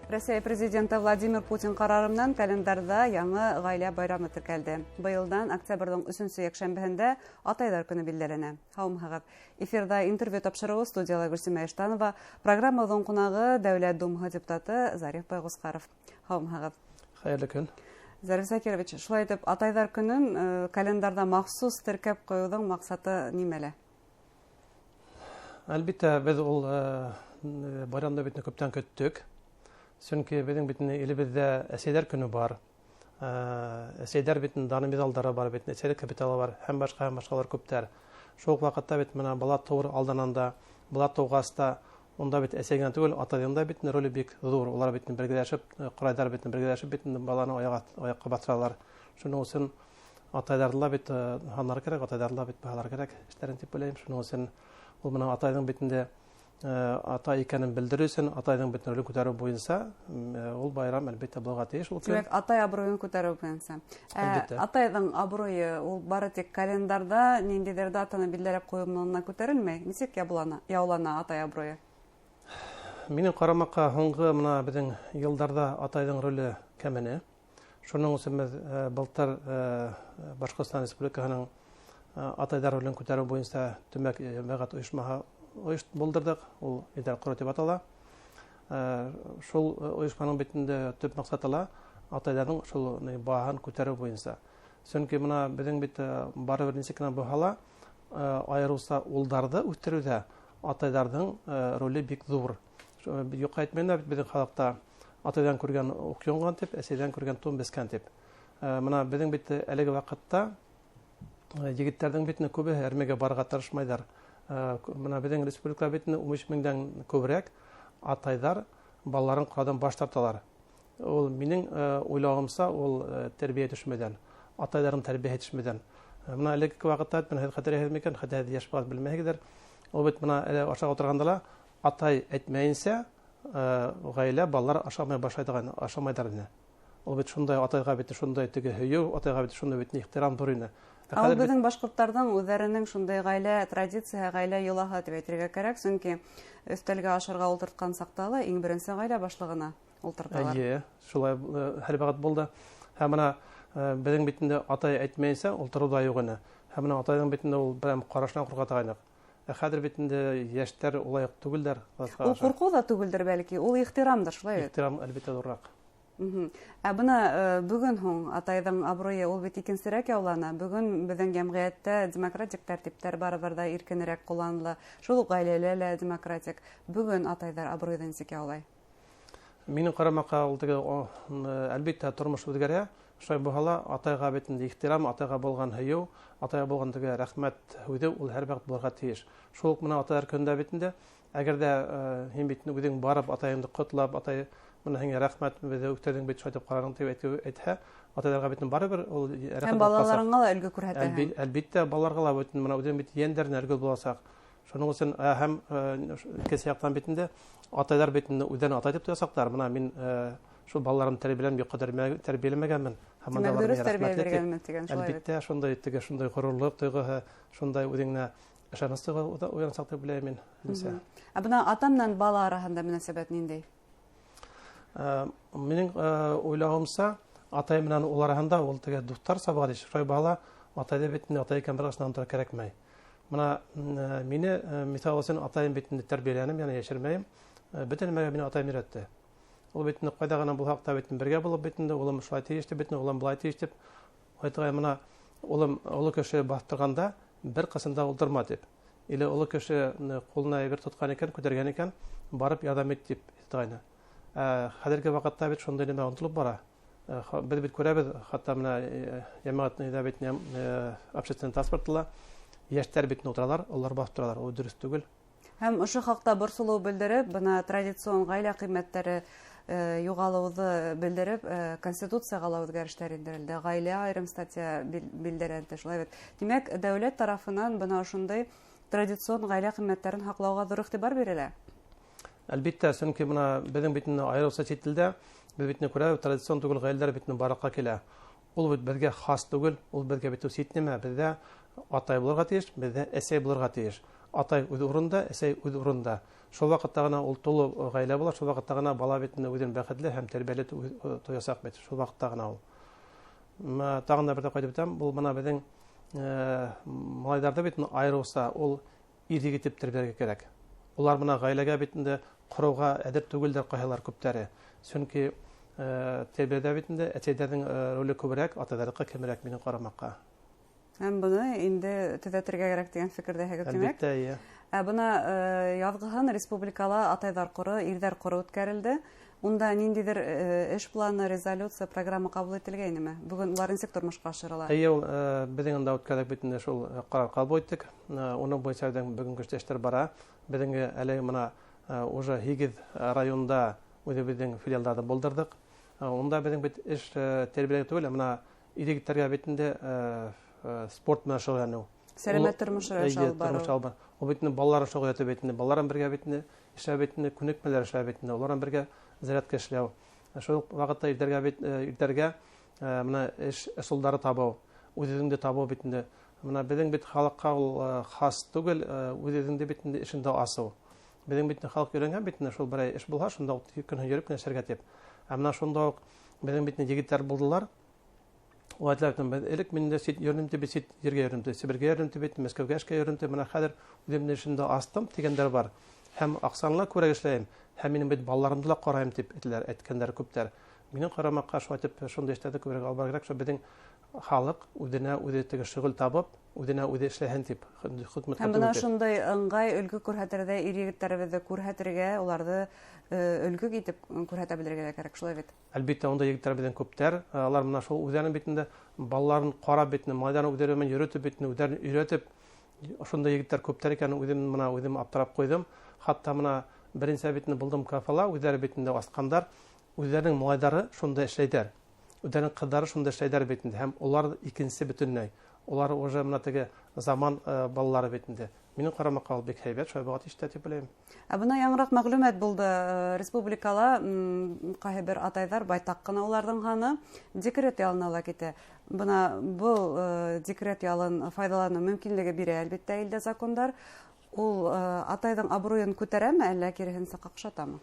Рәсәй президенты Владимир Путин ҡарары менән календарҙа яңы ғаилә байрамы теркәлде. Быйылдан октябрҙең 3-сө йәкшәмбеһендә Атайҙар көнө билдәләнә. Һаумыһығыҙ. Эфирҙа интервью тапшырыуы, студияла Гөлсимә Иштанова. Программабыҙҙың ҡунағы Дәүләт Думаһы депутаты Зариф Байғусҡаров. Һаумыһығыҙ. Хәйерле көн. Зариф Закирович, шулай итеп, Атайҙар көнөн календарҙа махсус теркәп ҡуйыуҙың маҡсаты нимәлә? Әлбиттә, беҙ ул байрамды бит күптән көттөк. Сөнки беҙҙең бит илебеҙҙә әсәйҙәр көнө бар. Әсәйҙәр бит даны миҙалдары бар, бит әсәйлек капиталы бар һәм башҡа һәм башҡалар күптәр. Шул уҡ ваҡытта бит мына бала тыуыр алданан да, бала тыуғас та унда бит әсәй генә түгел, атайҙың да бит роле бик ҙур. Улар бит бергәләшеп, ҡорайҙар бит бергәләшеп бит баланы аяҡҡа баҫтыралар. Шуның өсөн атайҙарҙы ла бит һанар кәрәк, атайҙарҙы ла бит баһалар кәрәк эштәрен тип уйлайым. Шуның өсөн ул мына атайҙың битендә ата икәнен белдереү өсөн атайҙың бит ролен күтәреү буйынса ул байрам әлбиттә булырға тейеш. Ул көн. Тимәк, атай абруйын күтәреү буйынса. Атайҙың абруйы ул бары тик календарҙа ниндәйҙер датаны билдәләп ҡуйыу менән генә күтәрелмәй. Нисек яулана атай абруйы? Минең ҡарамаҡҡа, һуңғы мына беҙҙең йылдарҙа атайҙың роле кәмене. Шуның өсөн беҙ былтыр Башҡортостан Республикаһының атайҙар ролен күтәреү буйынса төбәк йәмәғәт ойошмаһы булдырҙыҡ, ул Иҙел ҡороу тип атала. Шул ойошманың бит инде төп маҡсаты ла атайҙарҙың шул баһаһын күтәреү буйынса. Сөнки мына беҙҙең бит барыбер нисек кенә булһа ла, айырыуса улдарҙы үҫтереүҙә атайҙарҙың роле бик ҙур. Юҡ әйтмәйем дә бит, беҙҙең халыҡта атайҙан күргән уҡ йонған тип, әсәйҙән күргән тун бескән тип. Мына беҙҙең бит әлеге ваҡытта егеттәрҙең бит күбеһе әрмегә барырға тырышмайҙар. Мына беҙҙең республика бит 13 меңдән күберәк атайҙар балаларын ҡаладан баш тарталар. Ул минең уйлауымса, ул тәрбиә төшмәйҙән, атайҙарҙың тәрбиәһе төшмәйҙән. Мына элекке ваҡытта, мына һеҙ хәтерләйһегеҙ микән, хәтта һеҙ йәш бала белмәйһегеҙҙер. Ул бит мына әле ашарға ултырғанда ла атай әйтмәйенсә, ғаилә балалар ашамай башлай торған, ашамайҙар ине. Ул бит шундай атайға бит шундай теге һөйөү, атайға бит шундай бит ихтирам ҙур ине. Ә ул беҙҙең башҡорттарҙың үҙҙәренең шундай ғаилә традицияһы, ғаилә йолаһы тип әйтергә кәрәк, сөнки өҫтәлгә ашарға ултыртҡан саҡта ла иң беренсе ғаилә башлығына ултырталар. Эйе, шулай һәр ваҡыт булды. Һәм мына беҙҙең бит инде атай әйтмәйенсә ултырыу ҙа юҡ ине. Һәм мына атайҙың бит инде ул берәм ҡарашынан ҡурҡа торғайныҡ. Ә хәҙер бит инде йәштәр улай уҡ түгелдәр. Ул ҡурҡыу ҙа түгелдер, бәлки, ул ихтирамдыр, шулай бит? Ихтирам, әлбиттә, ҙурыраҡ. Ә бына бөгөн һуң атайҙың абруйы ул бит икенсерәк яулана. Бөгөн беҙҙең йәмғиәттә демократик тәртиптәр барыбер ҙә иркенерәк ҡулланыла. Шул уҡ ғаиләлә лә демократик. Бөгөн атайҙар абруйҙы нисек яулай? Минең ҡарамаҡҡа, ул теге, әлбиттә, тормош үҙгәрә. Шулай булһа ла, атайға бит инде ихтирам, атайға булған һөйөү, атайға булған теге рәхмәт һүҙе ул һәр ваҡыт булырға тейеш. Шул уҡ мына атайҙар көнөндә бит инде, әгәр ҙә һин бит үҙең барып атайыңды ҡотлап, атай мына һиңә рәхмәт, беҙҙе үҫтерҙең бит, шулай тип ҡараның тип әйтһә, атайҙарға бит барыбер ул рәхмәт Һәм булып ҡаласаҡ. балаларыңа ла өлгө күрһәтәһең. Әлбиттә, балаларға ла бит мына үҙең бит ейәндәренә өлгө буласаҡ. Шуның өсөн, һәм икенсе яҡтан бит инде атайҙар бит инде үҙҙәрен атай тип тоясаҡтар. Мына мин шул балаларымды тәрбиәләм, юҡҡа тәрбиәләмәгәнмен. Һәм Тимәк, анда дөрөҫ алар миңә тәрбиә рәхмәтле тип. биргәнмен тигән, шулай бит. Әлбиттә, шундай теге, шундай ғорурлыҡ тойғоһо, шундай үҙеңә ышаныс тойғоһо уянасаҡ тип уйлайым мин, минеңсә. Ә бына ата менән бала араһында мөнәсәбәт ниндәй? Минең уйлауымса, атай менән ул араһында ул теге дуҫтар сабаға тейеш. Шулай бала атайҙы бит инде атай икән бер ышанып тора кәрәкмәй. Мына мине, миҫал өсөн, атайым бит инде тәрбиәләнем, яғни йәшермәйем. Бөтә нәмәгә мине атайым өйрәтте. Ул бит инде ҡайҙа ғына булһаҡ та бит инде бергә булып бит инде, улым шулай тейеш тип, бит инде улым былай тейеш тип. Айтығай, мына улым оло кеше баҫтырғанда бер ҡасан да ултырма тип. Или оло кеше ҡулына әйбер тотҡан икән, күтәргән икән, барып ярҙам ит тип әйтгәйне. Хәҙерге ваҡытта бит шундай нәмә онотолоп бара. Беҙ бит күрәбеҙ, хатта мына йәмәғәт нейҙә бит, общественный транспортта ла йәштәр бит ултыралар, улар баҫып торалар, ул дөрөҫ түгел. Һәм ошо хаҡта борсолоу белдереп, бына традицион ғаилә ҡиммәттәре юғалыуҙы белдереп, конституцияға ла үҙгәрештәр индерелде, ғаилә айырым статья билдәләнде, шулай бит. Тимәк, дәүләт тарафынан бына ошондай традицион ғаилә ҡиммәттәрен һаҡлауға ҙур иғтибар бирелә. Әлбиттә, сөнки бына беҙҙең бит инде айырыуса сит илдә, беҙ бит инде күрәбеҙ, традицион түгел ғаиләләр бит инде барлыҡҡа килә. Ул бит беҙгә хас түгел, ул беҙгә бит сит нәмә. Беҙҙә атай булырға тейеш, беҙҙә әсәй булырға тейеш. Атай үҙ урында, әсәй үҙ урында. Шул ваҡытта ғына ул тулы ғаилә була, шул ваҡытта ғына бала бит инде үҙен бәхетле һәм тәрбиәле тоясаҡ бит. Шул ваҡытта ғына ул. Тағын да бер ҡайтып үтәм, был бына беҙҙең малайҙарҙы бит айырыуса ул ир егет итеп тәрбиәләргә кәрәк. Улар бына ғаиләгә бит инде ҡороуға әҙер түгелдәр ҡайһылар күптәре. Сөнки тәрбиәлә бит инде әсәйҙәрҙең роле күберәк, атайҙарҙыҡы кимерәк минең ҡарамаҡҡа. Һәм быны инде төҙәтергә кәрәк тигән фекерҙәһегеҙ, тимәк? Әлбиттә, эйе. Ә бына яҙғыһын республикала атайҙар ҡоро, ирҙәр ҡоро үткәрелде. Унда ниндәйҙер эш планы, резолюция, программа ҡабул ителгәйнеме? Бөгөн улар нисек тормошҡа ашырыла? Эйе, ул беҙҙең унда үткәрҙек бит инде, шул ҡарар ҡабул иттек. Уның буйынса беҙҙең бөгөнгө эштәр бара. Беҙҙең әле бына уже 8 районда үҙебеҙҙең филиалдарҙы булдырҙыҡ. Унда беҙҙең бит эш тәрбиәләү түгел, бына ир-егеттәргә бит инде спорт менән шөғөлләнеү. Сәләмәт тормош рәүеше алып барыу. Тормош алып барыу. Ул бит инде балаларын шөғөлләтеү бит инде, балаларын бергә бит инде эшләү бит инде, күнекмәләр эшләү бит инде, улар бергә зарядка эшләү. Шул уҡ ваҡытта ирҙәргә бит, ирҙәргә бына эш ысулдары табыу, үҙ-үҙеңде табыу бит инде. Бына беҙҙең бит халыҡҡа ул хас түгел, үҙ-үҙеңде бит инде эшеңде асыу. Беҙҙең бит инде халыҡ өйрәнгән бит инде, шул берәй эш булһа, шунда уҡ көн йөрөп кенә эшләргә тип. Ә бына шунда уҡ беҙҙең бит инде егеттәр булдылар. Ул әйтәләр, беҙ элек мин дә сит йөрөнөм тип, сит ергә йөрөнөм тип, Себергә йөрөнөм тип, Мәскәүгә эшкә йөрөнөм тип, бына хәҙер үҙемдең эшемде астым тигәндәр бар. Һәм аҡсаны ла күберәк эшләйем, һәм минең бит балаларымды ла ҡарайым тип әйтәләр, әйткәндәр күптәр. Минең ҡарамаҡҡа шулай итеп шундай эштәрҙе күберәк алып барырға кәрәк, шул беҙҙең халыҡ үҙенә үҙе теге шөғөл табып, үҙенә үҙе эшләһен тип, хөкүмәткә Һәм бына түгел тип. шундай ыңғай өлгө күрһәтерҙәй ир-егеттәребеҙҙе күрһәтергә, уларҙы өлгө итеп күрһәтә белергә лә кәрәк, шулай бит? Әлбиттә, унда егеттәр беҙҙең күптәр. Алар бына шул үҙҙәренең бит инде балаларын ҡарап бит инде, малайҙарын үҙҙәре менән йөрөтөп бит инде, үҙҙәрен өйрәтеп, ошондай егеттәр күптәр икән, үҙем бына үҙем аптырап ҡуйҙым. Хатта бына беренсе бит инде булдым кафела, үҙҙәре бит инде асҡандар, үҙҙәренең малайҙары шунда эшләйҙәр. Үҙҙәренең ҡыҙҙары шунда эшләйҙәр бит инде, һәм улар икенсе бөтөнләй. Улар уже бына теге заман балалары бит инде. Минең ҡарамаҡҡа ул бик һәйбәт, шулай булға тейеш тә тип уйлайым. Ә бына яңыраҡ мәғлүмәт булды, республикала ҡайһы бер атайҙар, байтаҡ ҡына уларҙың һаны, декрет ялына ла китә. Бына был декрет ялын файҙаланыу мөмкинлеге бирә, әлбиттә, илдә закондар. Ул атайҙың абруйын күтәрәме, әллә киреһенсә ҡаҡшатамы?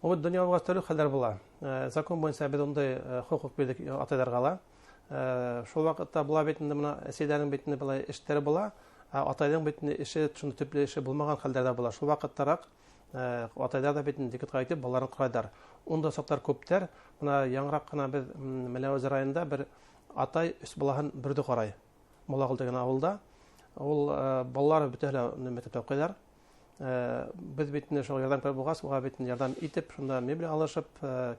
Ул бит донъя булғас төрлө хәлдәр була. Закон буйынса беҙ ундай хоҡуҡ бирҙек атайҙарға ла. Шул ваҡытта була бит инде бына әсәйҙәрҙең бит инде былай эштәре була, ә атайҙың бит инде эше, шундай төплө эше булмаған хәлдәр ҙә була. Шул ваҡыттараҡ атайҙар ҙа бит инде декретҡа китеп балаларын ҡарайҙар. Унда саҡтар күптәр. Бына яңыраҡ ҡына беҙ Мәләүез районында бер атай өс балаһын берҙе ҡарай. Муллағол тигән ауылда. Ул балалары бөтәһе лә мәктәптә уҡыйҙар. Беҙ бит инде шул ярҙам кәрәк булғас, уға бит инде ярҙам итеп, шунда мебель алышып,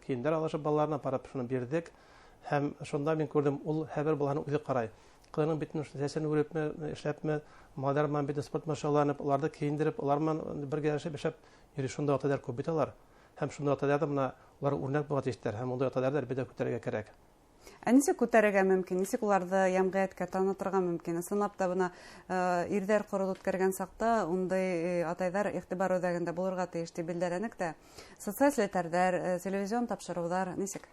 кейемдәр алышып балаларына барып шуны бирҙек. Һәм шунда мин күрҙем, ул һәр бер балаһын үҙе ҡарай. Ҡыҙының бит инде сәсен үрепме, эшләпме, малайҙар менән бит спорт менән шөғөлләнеп, уларҙы кейендереп, улар менән бергә эшләп, эшләп йөрөй. Шундай атайҙар күп бит алар. Һәм шундай атайҙар ҙа бына улар үрнәк булға тейештәр. Һәм ундай атайҙарҙы әлбиттә күтәрергә кәрәк. Ә нисек күтәрергә мөмкин? Нисек уларҙы йәмғиәткә танытырға мөмкин? Ысынлап та бына ирҙәр ҡороҙ үткәргән саҡта ундай атайҙар иғтибар үҙәгендә булырға тейеш тип билдәләнек тә. Социаль селтәрҙәр, телевизион тапшырыуҙар нисек?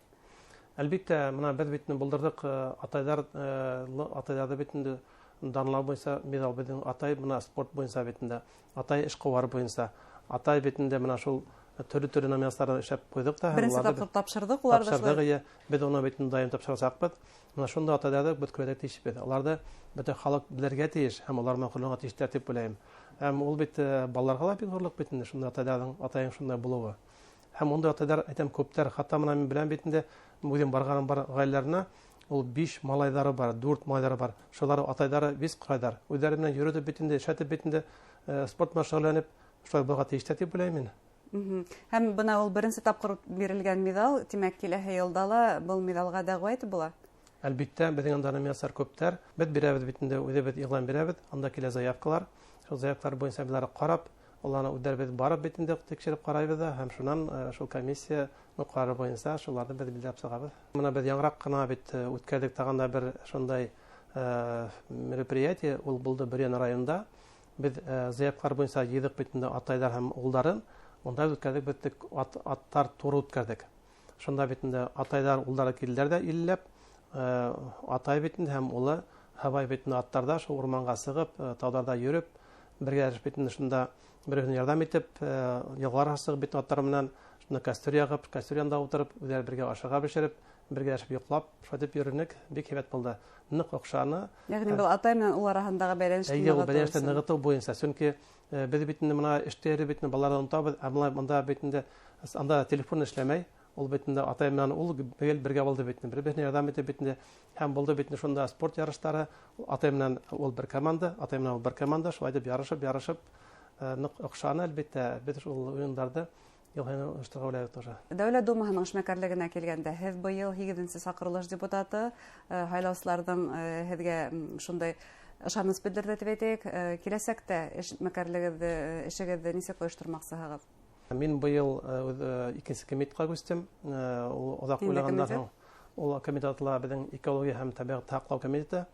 Әлбиттә, бына беҙ бит инде булдырҙыҡ атайҙарҙы бит инде данлау буйынса миҙал беҙҙең атай бына спорт буйынса бит инде, атай эшҡыуар буйынса, атай бит инде бына шул төрлө-төрлө номинацияларҙы эшләп ҡуйҙыҡ та һәм Беренсе уларҙы тапҡыр тапшырҙыҡ, уларҙы тапшырҙыҡ, шулай. эйе. Беҙ уны бит инде даим тапшырасаҡбыҙ. Бына шундай атайҙарҙы беҙ күрергә тейешбеҙ. Уларҙы бөтә халыҡ белергә тейеш һәм улар менән ғорурланырға тейештәр тип уйлайым. Һәм ул бит балаларға ла бик ғорурлыҡ бит инде, шундай атайҙарҙың, атайың шундай булыуы. Һәм ундай атайҙар, әйтәм, күптәр, хатта бына мин беләм бит инде, үҙем барғаным бар ғаиләләренә, ул 5 малайҙары бар, 4 малайҙары бар. Шулар атайҙары 5 ҡарайҙар. Үҙҙәре менән йөрөтөп бит инде, эшләтеп бит инде, спорт менән шөғөлләнеп, шулай булырға тейештәр тип уйлайым мин. Һәм бына ул беренсе тапҡыр бирелгән миҙал, тимәк, киләһе йылда ла был миҙалға дәғүә итеп була? Әлбиттә, беҙҙең анда номинациялар күптәр. Беҙ бирәбеҙ бит инде, үҙебеҙ иғлан бирәбеҙ. Анда килә заявкалар. Шул заявкалар буйынса беҙ уларҙы ҡарап, уларны үҙҙәребеҙ барып бит инде тикшереп ҡарайбыҙ ҙа, һәм шунан шул комиссияның ҡарары буйынса шуларҙы беҙ билдәләп сығабыҙ. Бына беҙ яңыраҡ ҡына бит үткәрҙек тағын да бер шундай мероприятие, ул булды Бөрйән районында. Беҙ заявкалар буйынса йыйҙыҡ бит инде атайҙар һәм улдарын. Унда үткәрҙек, беҙ тик аттар туры үткәрҙек. Шунда бит инде атайҙар, улдары килделәр ҙә илләп, атай бит инде һәм улы Һабай бит инде аттарҙа шул урманға сығып, тауҙарҙа йөрөп, Бергә бит инде шунда бер-береһенә ярҙам итеп, йылғалар сығып бит аттар менән, шунда костер яғып, костер янында ултырып, үҙҙәре бергә ашарға бешереп, бергәләшеп йоҡлап, шулай итеп йөрөнөк. Бик һәйбәт булды. Ныҡ оҡшаны. Йәғни был атай менән ул араһындағы бәйләнеште нығытыу. Нығытыу буйынса, сөнки беҙ бит инде мына эштә йөрөп бит инде балаларҙы онотабыҙ, ә бында бит инде анда телефон эшләмәй. Ул бит инде атай менән ул гел бергә булды бит инде, бер-береһенә ярҙам итеп бит инде. Һәм булды бит инде шунда спорт ярыштары, атай менән ул бер команда, атай менән ул бер команда, шулай итеп ярышып, ныҡ оҡшаны, әлбиттә. Беҙ шул уйындарҙы йыл һайын ойошторорға уйлайбыҙ тоже. Дәүләт Думаһының эшмәкәрлегенә килгәндә, һеҙ быйыл 8-нсе саҡырылыш депутаты, һайлаусыларҙың һеҙгә шундай ышаныс белдерҙе тип әйтәйек. Киләсәктә эшмәкәрлегеҙҙе, эшегеҙҙе нисек ойоштормаҡсыһығыҙ? Мин быйыл икенсе комитетҡа күстем. Ул оҙаҡ уйлағандан һуң, ул комитет атала беҙҙең экология һәм тәбиғәтте һаҡлау комитеты.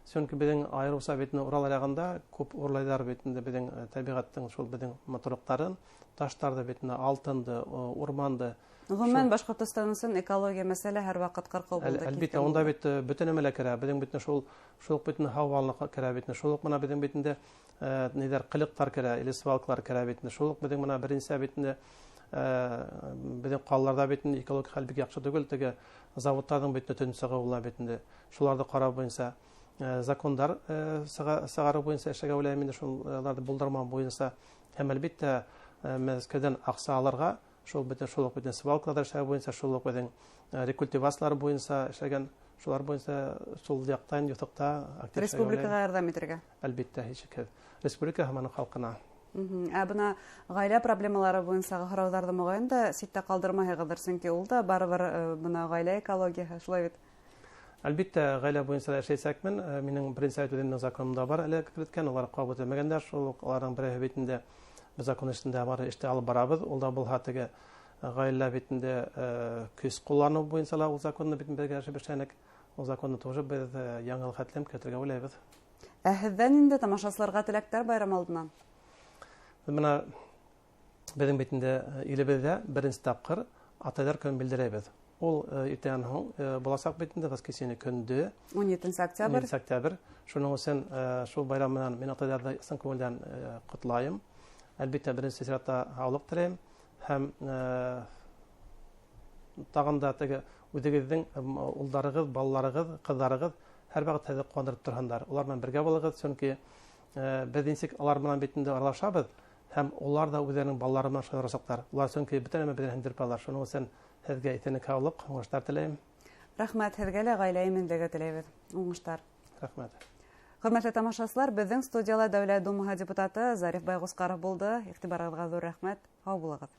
Сөнки беҙҙең айырыуса бит Урал яғында күп урлайҙар бит инде беҙҙең тәбиғәттең шул беҙҙең матурлыҡтарын, таштарҙы бит инде, алтынды, урманды. Ғөмүмән, Башҡортостан өсөн экология мәсьәлә һәр ваҡыт ҡырҡыу булды. Әлбиттә, унда бит бөтә нәмә лә керә. Беҙҙең бит шул уҡ бит һауа керә бит, шул уҡ мына беҙҙең бит инде ниҙәр ҡылыҡтар керә, или свалкалар керә бит. Шул уҡ беҙҙең мына беренсе бит инде беҙҙең ҡалаларҙа бит инде экологик хәл бик яҡшы түгел, теге заводтарҙың бит төтөн сығыуы була бит инде. Шуларҙы ҡарау буйынса закондар сығарыу буйынса эшләргә уйлайым инде, шуларҙы булдырмау буйынса. Һәм әлбиттә Мәскәүҙән аҡса алырға, шул бөтөн шул уҡ бөтөн свалкалар эшләү буйынса, шул уҡ беҙҙең рекультивациялар буйынса эшләгән, шулар буйынса шул яҡтан юҫыҡта актив республикаға ярҙам итергә. Әлбиттә, һис шикһеҙ. Республика һәм уның халҡына. Ә бына ғаилә проблемалары буйынса һорауҙарҙы моғайын да ситтә ҡалдырмайһығыҙҙыр, сөнки ул да барыбер бына ғаилә экологияһы, шулай бит? Әлбиттә, ғаилә буйынса да эшләйәсәкмен. Минең беренсе үҙемдең законымда бар әле керткән, улар ҡабул ителмәгәндәр, шул уҡ уларҙың береһе бит инде беҙ закон эшендә бар эште алып барабыҙ. Ул да булһа теге ғаилә бит инде көс ҡулланыу буйынса ла ул законны бит бергә эшләнек. Ул законны тоже беҙ яңы хәтлем кертергә уйлайбыҙ. Ә һеҙҙән инде тамашасыларға теләктәр байрам алдынан? Бына беҙҙең бит инде илебеҙҙә беренсе тапҡыр атайҙар көнөн билдәләйбеҙ. Ул иртәнән һуң буласаҡ бит инде, воскресенье көндө. 17 октябрь. 17 октябрь. Шуның өсөн шул байрам менән мин атайҙарҙы ысын күңелдән ҡотлайым. Әлбиттә, беренсе сиратта һаулыҡ теләйем һәм тағын да теге үҙегеҙҙең улдарығыҙ, балаларығыҙ, ҡыҙҙарығыҙ һәр ваҡыт һеҙҙе ҡыуандырып торһондар. Улар менән бергә булығыҙ, сөнки беҙ нисек алар менән бит инде аралашабыҙ, һәм улар ҙа үҙҙәренең балалары менән шаярасаҡтар. Улар сөнки бөтә нәмә беҙҙән һеңдереп алалар. Шуның өсөн һеҙгә иҫәнлек, һаулыҡ, уңыштар теләйем. Рәхмәт һеҙгә лә, ғаилә именлеге теләйбеҙ. Уңыштар. Рәхмәт. Хөрмәтле тамашасылар, беҙҙең студияла Дәүләт Думаһы депутаты Зариф Байғусҡаров булды. Иғтибарығыҙға ҙур рәхмәт. Һау булығыҙ.